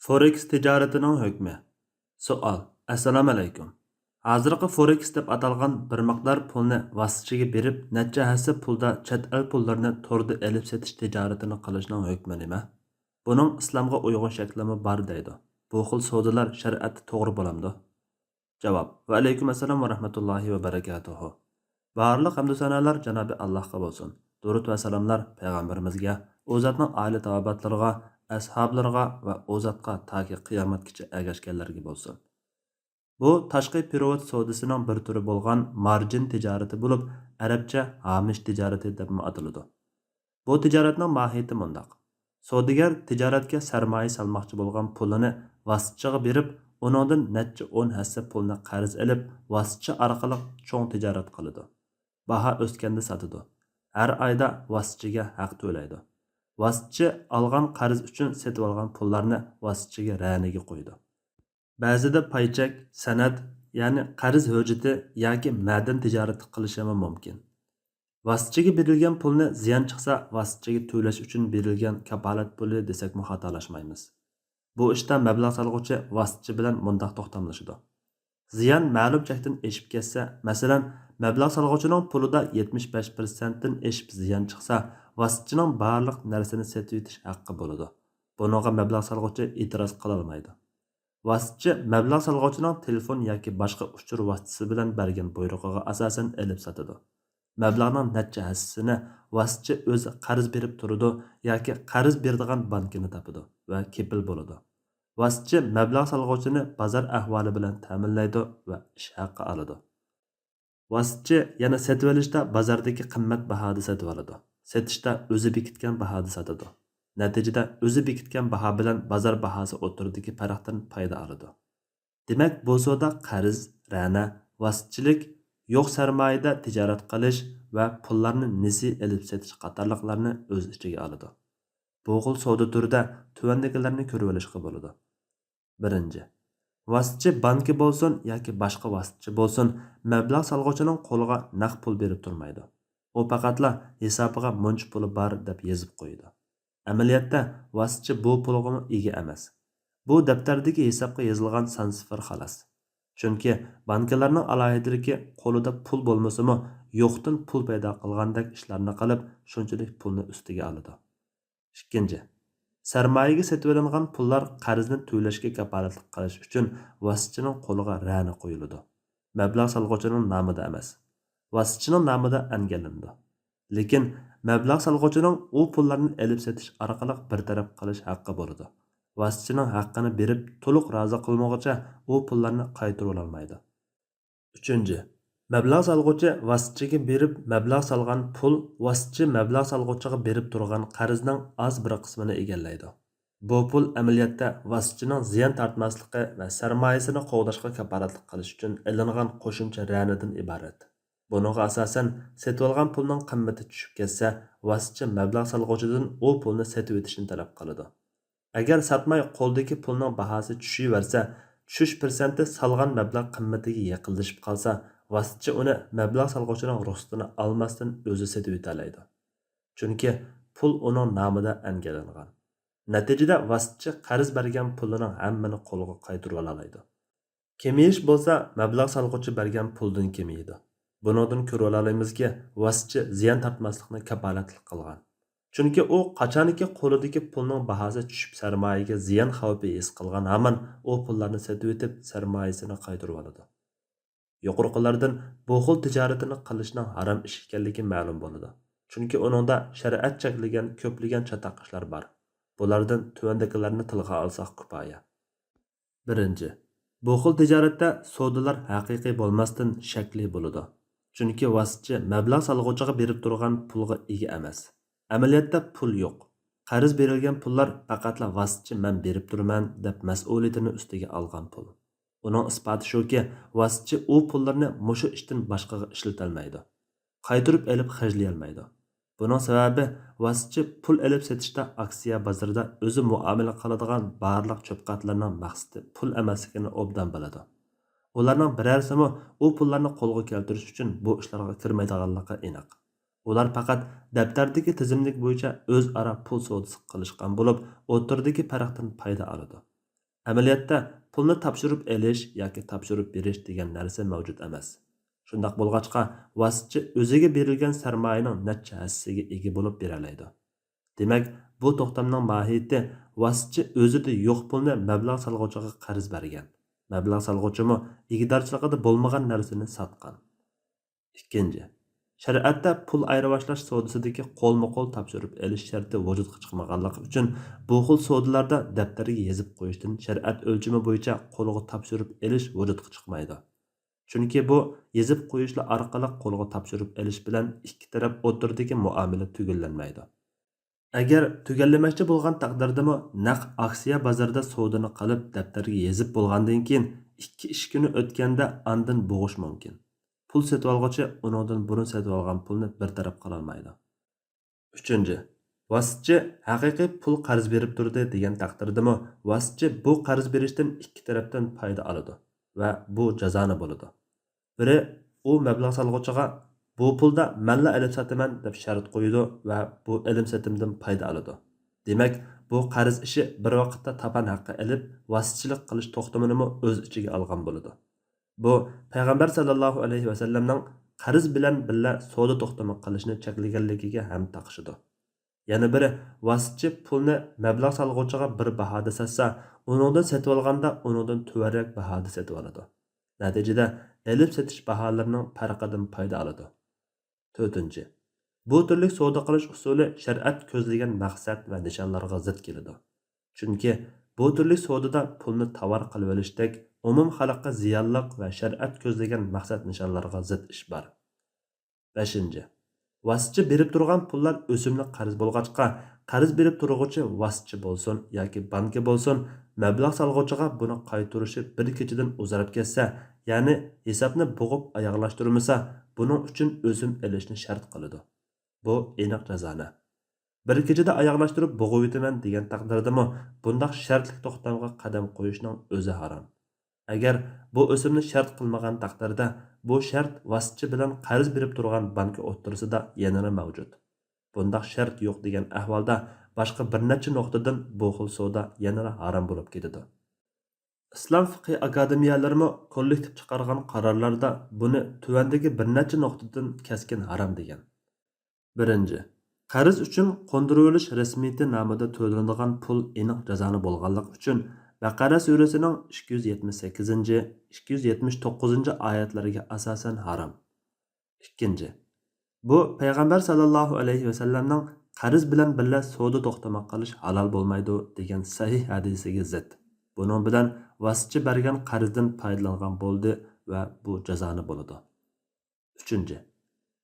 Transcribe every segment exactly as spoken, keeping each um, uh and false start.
فورېكس تىجارىتىنىڭ ھۆكمى. سوئال. ئەسسالامۇئەلەيكۇم. ھازىرقى فورېكس دەپ ئاتالغان بىر مىقدار پۇلنى ۋاسىتىچىگە بېرىپ، نەچچە ھەسسە پۇلدا چەت ئەل پۇللىرىنى توردا ئېلىپ سېتىش تىجارىتىنى قىلىشنىڭ ھۆكمى نېمە؟ بۇنىڭ ئىسلامغا ئۇيغۇن شەكلىمۇ بار دەيدۇ. بۇ خىل سودىلار شەرىئەتتە توغرا بولامدۇ؟ جاۋاب. ۋەئەلەيكۇم ئەسسالام ۋە رەھمەتۇللاھى ۋە بەرەكاتۇھۇ. بارلىق ھەمدۇ سانالار جانابى ئاللاھقا بولسۇن. دۇرۇت ۋە سالاملار پەيغەمبىرىمىزگە، ئۇ زاتنىڭ ئائىلە تاۋابىئاتلىرىغا، ئەسھابلىرىغا ۋە ئۇ زاتقا تاكى قىيامەتكىچە ئەگەشكەنلەرگە بولسۇن. بۇ تاشقى پېرېۋوت سودىسىنىڭ بىر تۈرى بولغان مارجىن تىجارىتى بولۇپ، ئەرەبچە ھامىش تىجارىتى دەپمۇ ئاتىلىدۇ. بۇ تىجارەتنىڭ ماھىيىتى مۇنداق. سودىگەر تىجارەتكە سەرمايە سالماقچى بولغان پۇلىنى ۋاسىتىچىغا بېرىپ، ئۇنىڭدىن نەچچە ئون ھەسسە پۇلنى قەرز ئېلىپ، ۋاسىتىچى ئارقىلىق چوڭ تىجارەت قىلىدۇ. باھا ئۆسكەندە ساتىدۇ. ھەر ئايدا ۋاسىتىچىگە ھەق تۆلەيدۇ. ۋاسىتىچى ئالغان قەرز ئۈچۈن سېتىۋالغان پۇللارنى ۋاسىتىچىگە رەنىگە قويىدۇ. بەزىدە پاي چەك، سەنەد، يەنى قەرز ھۆججىتى ياكى مەدەن تىجارىتى قىلىشىمۇ مۇمكىن. ۋاسىتىچىگە بېرىلگەن پۇلنى زىيان چىقسا، ۋاسىتىچىگە تۆلەش ئۈچۈن بېرىلگەن كاپالەت پۇلى دېسەكمۇ خاتالاشمايمىز. بۇ ئىشتا مەبلەغ سالغۇچى ۋاسىتىچى بىلەن مۇنداق توختاملىشىدۇ. زىيان مەلۇم چەكتىن ئېشىپ كەتسە، مەسىلەن، مەبلەغ سالغۇچىنىڭ پۇلىدا يەتمىش بەش پىرسەنتتىن ئېشىپ زىيان چىقسا، ۋاسىتىچىنىڭ بارلىق نەرسىنى سېتىۋېتىش ھەققى بولىدۇ. بۇنىڭغا مەبلەغ سالغۇچى ئېتىراز قىلالمايدۇ. ۋاسىتىچى مەبلەغ سالغۇچىنىڭ تېلېفون ياكى باشقا ئۇچۇر ۋاسىتىسى بىلەن بەرگەن بۇيرۇقىغا ئاساسەن ئېلىپ ساتىدۇ. مەبلەغنىڭ نەچچە ھەسسىسىنى ۋاسىتىچى ئۆزى قەرز بېرىپ تۇرىدۇ ياكى قەرز بېرىدىغان بانكىنى تاپىدۇ ۋە كېپىل بولىدۇ. ۋاسىتىچى مەبلەغ سالغۇچىنى بازار ئەھۋالى بىلەن تەمىنلەيدۇ ۋە ئىش ھەققى ئالىدۇ. ۋاسىتىچى يەنە سېتىۋېلىشتا بازاردىكى قىممەت باھادا سېتىۋالىدۇ، سېتىشتا ئۆزى بېكىتكەن باھادا ساتىدۇ. نەتىجىدە ئۆزى بېكىتكەن باھا بىلەن بازار باھاسى ئوتتۇرىدىكى پەرقتىن پايدا ئالىدۇ. دېمەك، بۇ سودا قەرز، رەنە، ۋاسىتىچىلىك، يوق سەرمايىدە تىجارەت قىلىش ۋە پۇللارنى نېسى ئېلىپ سېتىش قاتارلىقلارنى ئۆز ئىچىگە ئالىدۇ. بۇ خىل سودا تۈرىدە تۆۋەندىكىلەرنى كۆرۈۋېلىشقا بولىدۇ. بىرىنچى، ۋاسىتىچى بانكا بولسۇن ياكى باشقا ۋاسىتىچى بولسۇن، مەبلەغ سالغۇچىنىڭ قولىغا نەق پۇل بېرىپ تۇرمايدۇ. ئۇ پەقەتلا ھېسابىغا مۇنچە پۇلى بار دەپ يېزىپ قويىدۇ. ئەمەلىيەتتە، ۋاسىتىچى بۇ پۇلغىمۇ ئىگە ئەمەس. بۇ دەپتەردىكى ھېسابقا يېزىلغان سان سىفىر خالاس. چۈنكى بانكىلارنىڭ ئالاھىدىلىكى قولىدا پۇل بولمىسىمۇ، يوقتىن پۇل پەيدا قىلغاندەك ئىشلارنى قىلىپ، شۇنچىلىك پۇلنى ئۈستىگە ئالىدۇ. ئىككىنچى، سەرمايىگە سېتىۋېلىنغان پۇللار قەرزنى تۆلەشكە كاپالەتلىك قىلىش ئۈچۈن ۋاسىتىچىنىڭ قولىغا رەنە قويۇلىدۇ. مەبلەغ سالغۇچىنىڭ نامىدا ئەمەس، ۋاسىتىچىنىڭ نامىدا ئەنگىلىنىدۇ. لېكىن مەبلەغ سالغۇچىنىڭ ئۇ پۇللارنى ئېلىپ سېتىش ئارقىلىق بىر تەرەپ قىلىش ھەققى بولىدۇ. ۋاسىتىچىنىڭ ھەققىنى بېرىپ تولۇق رازى قىلمىغۇچە ئۇ پۇللارنى قايتۇرۇۋالالمايدۇ. ئۈچىنچى، مەبلەغ سالغۇچى ۋاسىتىچىگە بېرىپ مەبلەغ سالغان پۇل ۋاسىتىچى مەبلەغ سالغۇچىغا بېرىپ تۇرغان قەرزنىڭ ئاز بىر قىسمىنى ئىگىلەيدۇ. بۇ پۇل ئەمەلىيەتتە ۋاسىتىچىنىڭ زىيان تارتماسلىقى ۋە سەرمايىسىنى قوغداشقا كاپالەتلىك قىلىش ئۈچۈن ئېلىنغان قوشۇمچە رەنىدىن ئىبارەت. بۇنىڭغا ئاساسەن، سېتىۋالغان پۇلنىڭ قىممىتى چۈشۈپ كەتسە، ۋاسىتىچى مەبلەغ سالغۇچىدىن ئۇ پۇلنى سېتىۋېتىشنى تەلەپ قىلىدۇ. ئەگەر ساتماي قولدىكى پۇلنىڭ باھاسى چۈشۈۋەرسە، چۈشۈش پىرسەنتى سالغان مەبلەغ قىممىتىگە يېقىنلىشىپ قالسا، ۋاسىتىچى ئۇنى مەبلەغ سالغۇچىنىڭ رۇخسىتىنى ئالماستىن ئۆزى سېتىۋېتەلەيدۇ. چۈنكى پۇل ئۇنىڭ نامىدا ئەنگىلەنگەن. نەتىجىدە ۋاسىتىچى قەرز بەرگەن پۇلىنىڭ ھەممىنى قولىغا قايتۇرۇۋالالايدۇ. كېمىيىش بولسا مەبلەغ سالغۇچى بەرگەن پۇلدىن كېمىيىدۇ. بۇنىڭدىن كۆرۈۋالالايمىزكى، ۋاسىتىچى زىيان تارتماسلىقنى كاپالەتلىك قىلغان. چۈنكى ئۇ قاچانكى قولىدىكى پۇلنىڭ باھاسى چۈشۈپ، سەرمايىگە زىيان خەۋپى ھېس قىلغان ھامان ئۇ پۇللارنى سېتىۋېتىپ، سەرمايىسىنى قايتۇرۇۋالىدۇ. يۇقىرىقىلاردىن بۇ خىل تىجارىتىنى قىلىشنىڭ ھارام ئىش ئىكەنلىكى مەلۇم بولىدۇ. چۈنكى ئۇنىڭدا شەرىئەت چەكلىگەن كۆپلىگەن چاتاق ئىشلار بار. بۇلاردىن تۆۋەندىكىلەرنى تىلغا ئالساق كۇپايە. بىرىنچى، بۇ خىل تىجارەتتە سودىلار ھەقىقىي بولماستىن، شەكلىي بولىدۇ. چۈنكى ۋاسىتىچى مەبلەغ سالغۇچىغا بېرىپ تۇرغان پۇلغا ئىگە ئەمەس. ئەمەلىيەتتە پۇل يوق. قەرز بېرىلگەن پۇللار پەقەتلا ۋاسىتىچى مەن بېرىپ تۇرىمەن دەپ مەسئۇلىيىتىنى ئۈستىگە ئالغان پۇل. ئۇنىڭ ئىسپاتى شۇكى، ۋاسىتىچى ئۇ پۇللىرىنى مۇشۇ ئىشتىن باشقىغا ئىشلىتەلمەيدۇ. قايتۇرۇپ ئېلىپ خەجلىيەلمەيدۇ. بۇنىڭ سەۋەبى، ۋاسىتىچى پۇل ئېلىپ سېتىشتا ئاكسىيە بازىرىدا ئۆزى مۇئامىلە قىلىدىغان بارلىق چۆپقاتلارنىڭ مەقسىتى پۇل ئەمەسلىكىنى ئوبدان بىلىدۇ. ئۇلارنىڭ بىرەرسىمۇ ئۇ پۇللارنى قولغا كەلتۈرۈش ئۈچۈن بۇ ئىشلارغا كىرمەيدىغانلىقى ئېنىق. ئۇلار پەقەت دەپتەردىكى تىزىملىك بويىچە ئۆزئارا پۇل سودىسى قىلىشقان بولۇپ، ئوتتۇرىدىكى پەرقتىن پايدا ئالىدۇ. ئەمەلىيەتتە پۇلنى تاپشۇرۇپ ئېلىش ياكى تاپشۇرۇپ بېرىش دېگەن نەرسە مەۋجۇت ئەمەس. شۇنداق بولغاچقا، ۋاسىتىچى ئۆزىگە بېرىلگەن سەرمايىنىڭ نەچچە ھەسسىسىگە ئىگە بولۇپ بېرەلەيدۇ. دېمەك، بۇ توختامنىڭ ماھىيىتى ۋاسىتىچى ئۆزىدە يوق پۇلنى مەبلەغ سالغۇچىغا قەرز بەرگەن، مەبلەغ سالغۇچىمۇ ئىگىدارچىلىقىدا بولمىغان نەرسىنى ساتقان. ئىككىنچى، شەرىئەتتە پۇل ئايرىۋاشلاش سودىسىدىكى قولمۇ قول تاپشۇرۇپ ئېلىش شەرتى ۋۇجۇدقا چىقمىغانلىقى ئۈچۈن، بۇ خىل سودىلاردا دەپتەرگە يېزىپ قويۇشتىن شەرىئەت ئۆلچىمى بويىچە قولغا تاپشۇرۇپ ئېلىش ۋۇجۇدقا چىقمايدۇ. چۈنكى بۇ يېزىپ قويۇشلا ئارقىلىق قولغا تاپشۇرۇپ ئېلىش بىلەن ئىككى تەرەپ ئوتتۇرىدىكى مۇئامىلە تۈگۈنلەنمەيدۇ. ئەگەر تۈگەللىمەكچى بولغان تەقدىردىمۇ، نەق ئاكسىيە بازىرىدا سودىنى قىلىپ، دەپتەرگە يېزىپ بولغاندىن كېيىن، ئىككى ئىش كۈنى ئۆتكەندە ئاندىن بوغۇش مۇمكىن. پۇل سېتىۋالغۇچى ئۇنىڭدىن بۇرۇن سېتىۋالغان پۇلنى بىر تەرەپ قىلالمايدۇ. ئۈچىنچى، ۋاسىتىچى ھەقىقىي پۇل قەرز بېرىپ تۇردى دېگەن تەقدىردىمۇ، ۋاسىتىچى بۇ قەرز بېرىشتىن ئىككى تەرەپتىن پايدا ئالىدۇ ۋە بۇ جازانە بولىدۇ. بىرى، ئۇ مەبلەغ سالغۇچىغا، بۇ پۇلدا مەنلا ئېلىپ ساتىمەن، دەپ شەرت قويىدۇ ۋە بۇ ئېلىم سېتىمدىن پايدا ئالىدۇ. دېمەك، بۇ قەرز ئىشى بىر ۋاقىتتا تاپان ھەققى ئېلىپ، ۋاسىتىچىلىك قىلىش توختىمىنىمۇ ئۆز ئىچىگە ئالغان بولىدۇ. بۇ پەيغەمبەر سەللەللاھۇ ئەلەيھى ۋەسەللەمنىڭ قەرز بىلەن بىللە سودا توختىمى قىلىشنى چەكلىگەنلىكىگە ھەم تاقىشىدۇ. يەنە بىرى، ۋاسىتىچى پۇلنى مەبلەغ سالغۇچىغا بىر باھادا ساتسا، ئۇنىڭدىن سېتىۋالغاندا ئۇنىڭدىن تۆۋەنرەك باھادا سېتىۋالىدۇ. نەتىجىدە، ئېلىپ سېتىش باھالىرىنىڭ پەرقىدىن پايدا ئالىدۇ. تۆتىنچى، بۇ تۈرلۈك سودا قىلىش ئۇسۇلى شەرىئەت كۆزلىگەن مەقسەت ۋە نىشانلارغا زىت كېلىدۇ. چۈنكى بۇ تۈرلۈك سودىدا پۇلنى تاۋار قىلىۋېلىشتەك ئومۇم خەلققە زىيانلىق ۋە شەرىئەت كۆزلىگەن مەقسەت نىشانلارغا زىت ئىش بار. بەشىنچى، ۋاسىتىچى بېرىپ تۇرغان پۇللار ئۆسۈملۈك قەرز بولغاچقا، قەرز بېرىپ تۇرغۇچى ۋاسىتىچى بولسۇن ياكى بانكا بولسۇن، مەبلەغ سالغۇچىغا بۇنى قايتۇرۇشى بىر كېچىدىن ئۇزىراپ كەتسە، يەنى ھېسابنى بوغۇپ ئاياغلاشتۇرمىسا، بۇنىڭ ئۈچۈن ئۆسۈم ئېلىشنى شەرت قىلىدۇ. بۇ ئېنىق جازانە. بىر كېچىدە ئاياغلاشتۇرۇپ بوغۇۋېتىمەن دېگەن تەقدىردىمۇ، بۇنداق شەرتلىك توختامغا قەدەم قويۇشنىڭ ئۆزى ھارام. ئەگەر بۇ ئۆسۈمنى شەرت قىلمىغان تەقدىردە، بۇ شەرت ۋاسىتىچى بىلەن قەرز بېرىپ تۇرغان بانكا ئوتتۇرىسىدا يەنىلا مەۋجۇت. بۇنداق شەرت يوق دېگەن ئەھۋالدا، باشقا بىر نەچچە نۇقتىدىن بۇ خىل سودا يەنىلا ھارام بولۇپ كېتىدۇ. ئىسلام فىقھى ئاكادېمىيەلىرىمۇ كوللېكتىپ چىقارغان قارارلاردا بۇنى تۆۋەندىكى بىر نەچچە نۇقتىدىن كەسكىن ھارام دېگەن. بىرىنچى، قەرز ئۈچۈن قوندۇرۇۋېلىش رەسمىيىتى نامىدا تۆلىنىدىغان پۇل ئېنىق جازانە بولغانلىقى ئۈچۈن، بەقەرە سۈرىسىنىڭ ئىككى يۈز يەتمىش سەككىزىنچى، ئىككى يۈز يەتمىش توققۇزىنچى ئايەتلىرىگە ئاساسەن ھارام. ئىككىنچى، بۇ پەيغەمبەر ساللاللاھۇ ئەلەيھى ۋەسەللەمنىڭ قەرز بىلەن بىللە سودا توختىمى قىلىش ھالال بولمايدۇ دېگەن سەھىھ ھەدىسىگە زىت. بۇنىڭ بىلەن ۋاسىتىچى بەرگەن قەرزدىن پايدىلانغان بولدى ۋە بۇ جازانە بولىدۇ. ئۈچىنچى،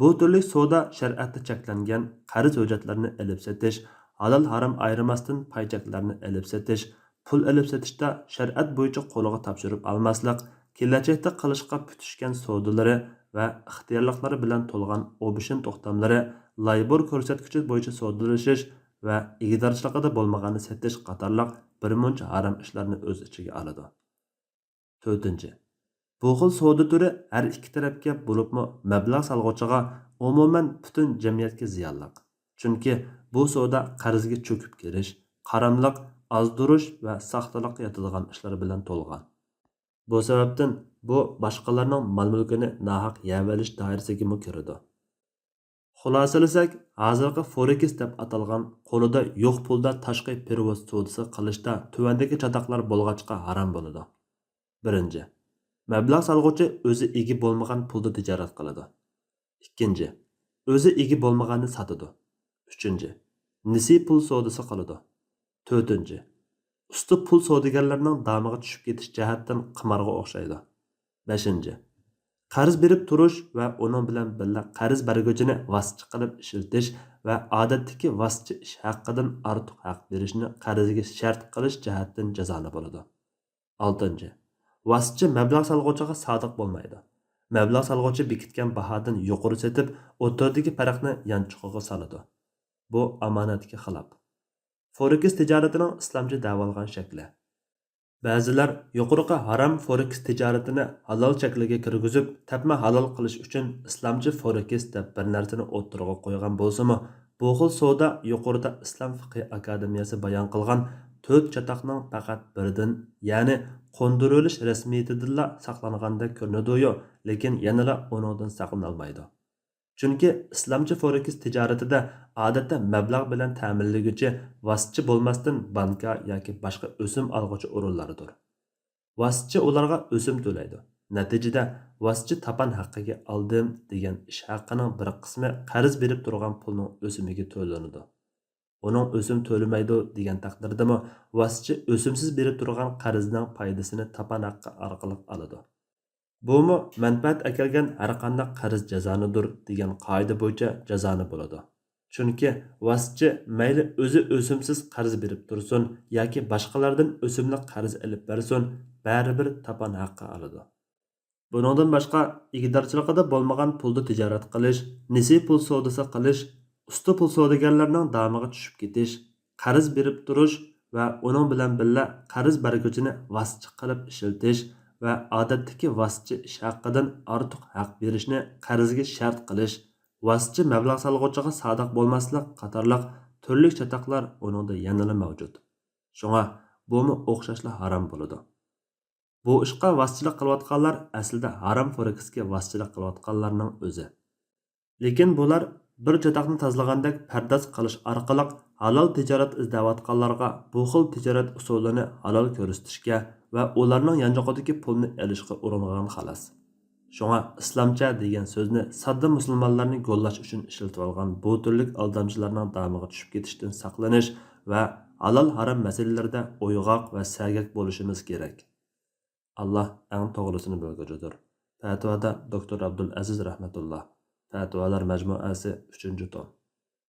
بۇ تۈرلۈك سودا شەرىئەتتە چەكلەنگەن قەرز ھۆججەتلىرىنى ئېلىپ سېتىش، ھالال ھارام ئايرىماستىن پاي چەكلەرنى ئېلىپ سېتىش، پۇل ئېلىپ سېتىشتا شەرىئەت بويىچە قولغا تاپشۇرۇپ ئالماسلىق، كېلەچەكتە قىلىشقا پۈتۈشكەن سودىلىرى ۋە ئىختىيارلىقلىرى بىلەن تولغان ئوبشېن توختاملىرى، لايبور كۆرسەتكۈچى بويىچە سودىلىشىش ۋە ئىگىدارچىلىقىدا بولمىغاننى سېتىش قاتارلىق بىر مۇنچە ھارام ئىشلارنى ئۆز ئىچىگە ئالىدۇ. تۆتىنچى، بۇ خىل سودا تۈرى ھەر ئىككى تەرەپكە، بولۇپمۇ مەبلەغ سالغۇچىغا، ئومۇمەن پۈتۈن جەمئىيەتكە زىيانلىق. چۈنكى بۇ سودا قەرزگە چۆكۈپ كىرىش، قاراملىق، ئازدۇرۇش ۋە ساختىلىق ياتىدىغان ئىشلار بىلەن تولغان. بۇ سەۋەبتىن بۇ باشقىلارنىڭ مال-مۈلكىنى ناھەق يەۋېلىش دائىرىسىگىمۇ كىرىدۇ. خۇلاسىلىسەك، ھازىرقى فورېكس دەپ ئاتالغان قولىدا يوق پۇلدا تاشقى پېرېۋوز سودىسى قىلىشتا تۆۋەندىكى چاتاقلار بولغاچقا ھارام بولىدۇ. بىرىنچى، مەبلەغ سالغۇچى ئۆزى ئىگە بولمىغان پۇلدا تىجارەت قىلىدۇ. ئىككىنچى، ئۆزى ئىگە بولمىغاننى ساتىدۇ. ئۈچىنچى، نېسى پۇل سودىسى قىلىدۇ. تۆتىنچى، ئۇستا پۇل سودىگەرلىرىنىڭ دامىغا چۈشۈپ كېتىش جەھەتتىن قىمارغا ئوخشايدۇ. بەشىنچى، قەرز بېرىپ تۇرۇش ۋە ئۇنىڭ بىلەن بىللە قەرز بەرگۈچىنى ۋاسىتىچى قىلىپ ئىشلىتىش ۋە ئادەتتىكى ۋاسىتىچى ئىش ھەققىدىن ئارتۇق ھەق بېرىشنى قەرزگە شەرت قىلىش جەھەتتىن جازالىق بولىدۇ. ئالتىنچى، ۋاسىتىچى مەبلەغ سالغۇچىغا سادىق بولمايدۇ. مەبلەغ سالغۇچى بېكىتكەن باھادىن يۇقىرى سېتىپ، ئوتتۇرىدىكى پەرقنى يانچۇقىغا سالىدۇ. بۇ ئامانەتكە خىلاپ. فورېكس تىجارىتىنىڭ ئىسلامچە دەۋالغان شەكلى. بەزىلەر يۇقىرىقى ھارام فورېكس تىجارىتىنى ھالال شەكىلگە كىرگۈزۈپ، تەپمە ھالال قىلىش ئۈچۈن ئىسلامچە فورېكس دەپ بىر نەرسىنى ئوتتۇرىغا قويغان بولسىمۇ، بۇ خىل سودا يۇقىرىدا ئىسلام فىقھى ئاكادېمىيەسى بايان قىلغان تۆت چاتاقنىڭ پەقەت بىرىدىن، يەنى قوندۇرۇۋېلىش رەسمىيىتىدىنلا ساقلانغاندەك كۆرۈنىدۇيۇ، لېكىن يەنىلا ئۇنىڭدىن ساقلىنالمايدۇ. چۈنكى ئىسلامچە فورېكس تىجارىتىدە ئادەتتە مەبلەغ بىلەن تەمىنلىگۈچى ۋاسىتىچى بولماستىن بانكا ياكى باشقا ئۆسۈم ئالغۇچى ئورۇنلاردۇر. ۋاسىتىچى ئۇلارغا ئۆسۈم تۆلەيدۇ. نەتىجىدە، ۋاسىتىچى تاپان ھەققىگە ئالدىم دېگەن ئىش ھەققىنىڭ بىر قىسمى قەرز بېرىپ تۇرغان پۇلنىڭ ئۆسۈمىگە تۆلىنىدۇ. ئۇنىڭ ئۆسۈم تۆلىمەيدۇ دېگەن تەقدىردىمۇ، ۋاسىتىچى ئۆسۈمسىز بېرىپ تۇرغان قەرزنىڭ پايدىسىنى تاپان ھەققى ئارقىلىق ئالىدۇ. بۇمۇ مەنپەئەت ئەكەلگەن ھەرقانداق قەرز جازانىدۇر دېگەن قائىدە بويىچە جازانە بولىدۇ. چۈنكى ۋاسىتىچى مەيلى ئۆزى ئۆسۈمسىز قەرز بېرىپ تۇرسۇن ياكى باشقىلاردىن ئۆسۈملۈك قەرز ئېلىپ بەرسۇن، بەرىبىر تاپان ھەققى ئالىدۇ. بۇنىڭدىن باشقا، ئىگىدارچىلىقىدا بولمىغان پۇلدا تىجارەت قىلىش، نېسى پۇل سودىسى قىلىش، ئۇستا پۇل سودىگەرلەرنىڭ دامىغا چۈشۈپ كېتىش، قەرز بېرىپ تۇرۇش ۋە ئۇنىڭ بىلەن بىللە قەرز بەرگۈچىنى ۋاسىتىچى قىلىپ ئىشلىتىش ۋە ئادەتتىكى ۋاسىتىچى ئىش ھەققىدىن ئارتۇق ھەق بېرىشنى قەرزگە شەرت قىلىش، ۋاسىتىچى مەبلەغ سالغۇچىغا سادىق بولماسلىق قاتارلىق تۈرلۈك چاتاقلار ئۇنىڭدا يەنىلا مەۋجۇت. شۇڭا بۇمۇ ئوخشاشلا ھارام بولىدۇ. بۇ ئىشقا ۋاسىتىچىلىق قىلىۋاتقانلار ئەسلىدە ھارام فورېكسكە ۋاسىتىچىلىق قىلىۋاتقانلارنىڭ ئۆزى. لېكىن بۇلار بىر چاتاقنى تازىلىغاندەك پەرداز قىلىش ئارقىلىق ھالال تىجارەت ئىزدەۋاتقانلارغا بۇ خىل تىجارەت ئۇسۇلىنى ھالال كۆرسىتىشكە ۋە ئۇلارنىڭ يانچۇقىدىكى پۇلنى ئېلىشقا ئۇرۇنغان خالاس. شۇڭا ئىسلامچە دېگەن سۆزنى ساددا مۇسۇلمانلارنى گوللاش ئۈچۈن ئىشلىتىۋالغان بۇ تۈرلۈك ئالدامچىلارنىڭ دامىغا چۈشۈپ كېتىشتىن ساقلىنىش ۋە ھالال ھارام مەسىلىلىرىدە ئويغاق ۋە سەگەك بولۇشىمىز كېرەك. ئاللا ئەڭ توغرىسىنى بىلگۈچىدۇر. پەتىۋادا دوكتور ئابدۇلئەزىز رەھمەتۇللا. پەتىۋالار مەجمۇئەسى، ئۈچىنچى توم.